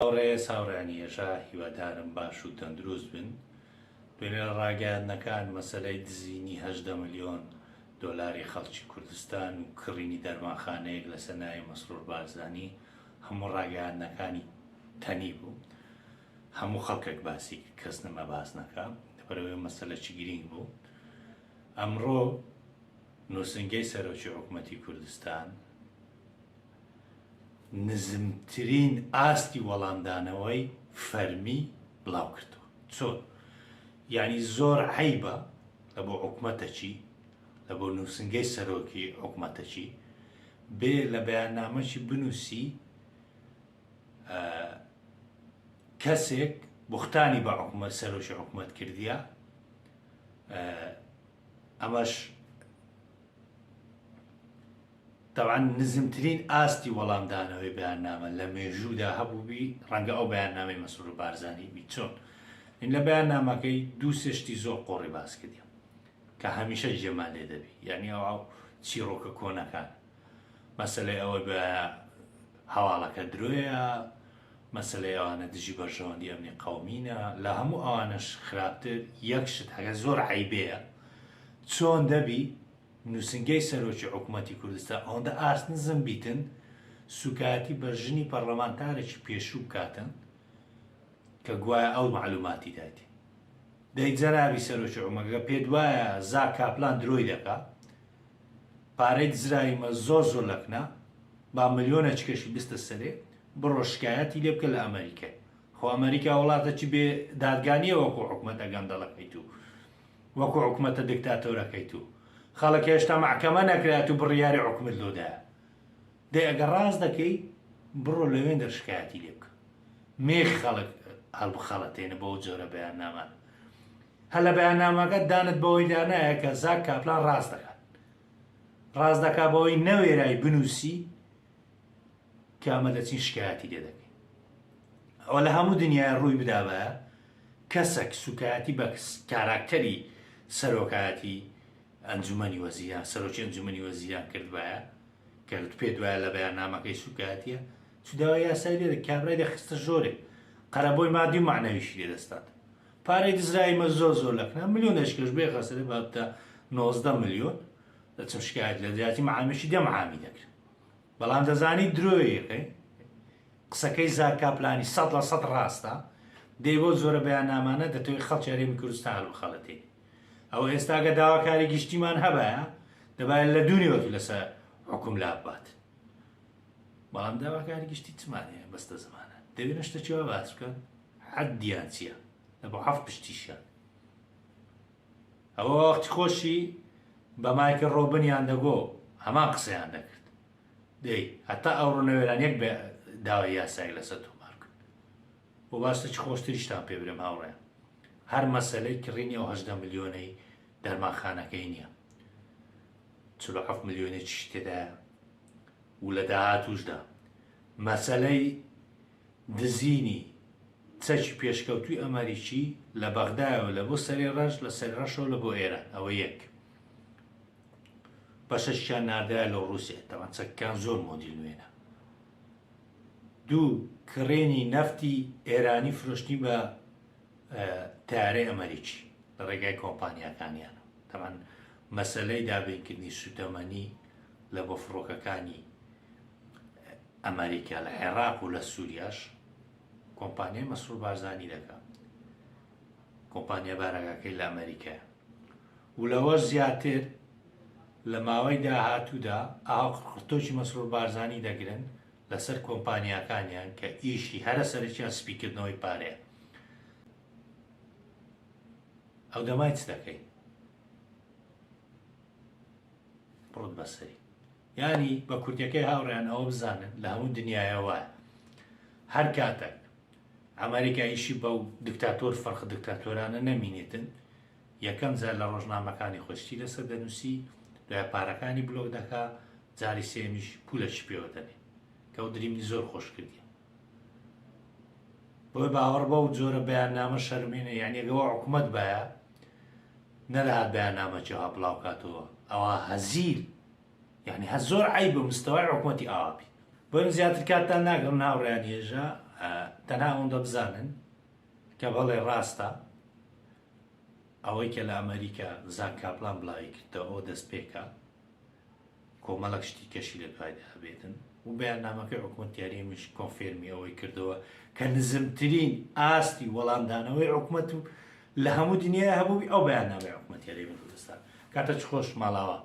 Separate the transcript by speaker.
Speaker 1: هاوڕێز هاوڕێیانی هێژا هیوادارم باش و تەندروست بن. دوێنێ لە ڕاگەیاندنەکان مەسەلەی دزینی 18 ملیۆن دۆلاری خەڵکی کوردستان و کڕینی دەرمانخانەیەک لەسەر ناوی مەسرور بارزانی هەموو ڕاگەیاندنەکانی تەنی بوو. هەموو خەڵکێک باسی کرد کەس نەما باس نەکا لەبەرئەوەی مەسەلەکی گرینگ بوو. ئەمڕۆ نووسنگەی سەرۆکی حکومەتی کوردستان نزمترین ئاستی وەڵامدانەوەی فەرمی بڵاوکردەوە. چۆن؟ یانی زۆر عەیبە لە بۆ حکومەتەکی، لە بۆ نووسنگەی سەرۆکی حکومەتەکی بێ لە بەیاننامەکی بنووسی کەسێک بوختانی بە حکومەت سەرۆکی حکومەت کردیە ئەمەش تەبعەن نزمترین ئاستی وەڵامدانەوەی بەیاننامە لە مێژوودا هەبووبی ڕەنگە ئەو بەیاننامەی مەسرور بارزانی بی چۆن لە بەیاننامەکەی دوو سێ شتی زۆر قۆڕی باس کردیم کە هەمیشە جێمان لێ دەبی یعنی ئەو چیڕۆکە کۆنەکان مەسلەی ئەوەی بە هەواڵەکە درۆیە مەسلەی ئەوانە دژی بەرژەوەندی ئەمنی قەومینە لە هەموو ئەوانەش خراپتر یەک شت هەگە زۆر عیبەیە چۆن دەبی نوسنگەی سەرۆکی حکومەتی کوردستان ئەوەندە ئاست نزم بیتن سوکایەتی بە ژنی پەڕلەمانتارێکی پێشوو بکاتن کە گوایە ئەو مەعلوماتی دایتێ. دەی جەنابی سەرۆکی حکومەت گەر پێت وایە زاک کاپلان درۆی دەکا پارەی دزراوی مە زۆر زۆر لەکنە با ملیۆنەچکەشی بستە سەرێ بڕۆ شکایەتی لێ بکە لە ئەمەریکای خۆ ئەمەریکا وڵاتەکی بێ دادگا نییە وەکو حکومەتە گەندەڵەکەی تو وەکو حکومەتە دکتاتۆرەکەی تو خەڵک هێشتا مەحکەمە نەکرایەت و بڕیاری حکومت لۆدایە دەی ئەگەر ڕاست دەکەی بڕۆ لەوێندەر شکایەتی لێ بکە مێخ خەڵک هەڵبخەڵەتێنە بەو جۆرە بەیاننامان هەر لە بەیاننامەکە دانت بەوەی دانایە کە زاک کاپلان ڕاست دەکات ڕاست دەکا بەوەی نەوێرای بنووسی کە ئەمە دەچین شکایەتی لێ دەکەین ئەوە لە هەموو دنیای ڕووی بدابایە کەسێک سوکایەتی بە کاراکتەری سەرۆکایەتی ئەنجومەنی وەزیران سەرۆکی ئەنجومەنی وەزیران کردبایە کە پێت وایە لە بەیاننامەکەی سوکایەتیە چ داوای یاسای لێ کابرای دەخستە ژۆرێ قەرەبۆی مادی و مەعنەویشی لێ دەستات پارەی دزرایی مە زۆر زۆر لەکنە ملیۆنێش کەش بێ خەسرێ بابتە 19 ملیۆن دەچم شکایەت لە جیاتی معامیشی دە معامی دەکرد بەڵام دەزانی درۆیەکەی قسەکەی زاک کاپلانی 100% ڕاستە دەی بۆ زۆرە بەیاننامانە دەتەوەی خەڵکی هەرێمی کوردستان هەڵبخەڵەتێنی ئەوە ئێستا گە داواکاری گشتیمان هەبایە دەبایە لە دوونیوە تو لەسەر حکوم لاببات بەڵام داواکاری گشتی چمان هەیە بەستە زمانە دەبێت شتەکی وا باس بکەن حەدیان چییە لە بۆ حەفت پشتیشیان ئەوە وەختی خۆشی بە مایکە ڕۆبنیان دەگۆ هەمان قسەیان دەکرد دەی هەتا ئەوڕۆ نەوێران یەک بە داوای یاسایی لەسەر تۆمار بکەن بۆ باستەکی خۆشتریشتان پێ برێم هاوڕێیان هەر مەسەلەی کڕینی ئەو 18 ملیۆنەی دەرمانخانەکەی نییە 47 ملیۆنێکیش تێدایە و لە داهاتووشدا مەسەلەی دزینی چەکی پێشکەوتوی ئەمەریکی لە بەغدایەوە لە بۆ سەری ڕەش لە سەری ڕەشەوە لە بۆ ئێران ئەوە یەک بەشەشیان ناردایە لە ڕووسیا تەوان چەکەکان زۆر مۆدیل نوێنە دوو کڕێنی نەفتی ئێرانی فرۆشتنی بە تارەی ئەمریکی لە ڕێگای کۆمپانیاکانیانە تەمان مەسلەی دابینکردنی سوتەمەنی لە بۆ فڕۆکەکانی ئەمریکا لە عێراق و لە سووریاش کۆمپانیای مەسرور بارزانی دەکا کۆمپانیا بارەگاکەی لە ئەمریکا و لەوە زیاتر لە ماوەی داهاتوودا ئاو قڕقڕتۆکی مەسرور بارزانی دەگرن لەسەر کۆمپانیاکانیان کە ئیشی هەرە سەرەکیان سپیکردنەوەی پارەیە ئەو دەمای چ دەکەین بڕۆت بەسەری یانی بە کورتەکەی هاوڕێیان ئەوە بزانن لە هەموو دنیاە وایە هەر کاتێک ئەمریکا ئیشی بەو دکتاتۆر فەرخ دکتاتۆرانە نەمینێتن یەکەم جار لە ڕۆژنامەکانی خۆشتی لەسەر دەنووسی دوای پارەکانی بلۆک دەکا جاری سێمیش پولەکی پێوە دەنێ کە ئەو دریمنی زۆر خۆش کردیە بۆی باوەڕ بەو جۆرە بەیاننامە شەرمێنە یعنی ئەگەوە حکوومەت باە نەدەهات بەیاننامەکی ها بڵاو کاتەوە ئەوە هەزیل یعنی هە زۆر عیبە مستەوای حکوومەتی ئاوا بی بۆ زیاتر کاتتان ناگرم هاوڕێیان هێژا. تەنها ئەوەندە بزانن کە بەڵێ ڕاستە ئەوەی کە لە ئەمریکا زاک کاپلان بڵاوی کردەوە ئەوە دەستپێکە، کۆمەڵێک شتی کەشی لە دوایدا هەبێتن و بەیاننامەکەی حکومەتی هەرێمیش confirm ی ئەوەی کردەوە کە نزمترین ئاستی وەڵامدانەوەی حکومەت و لە هەموو دنیای هەبووی ئەو بەیاننامەی حکومەتی هەرێمی کوردستان. کاتە چ خۆش ماڵاوا.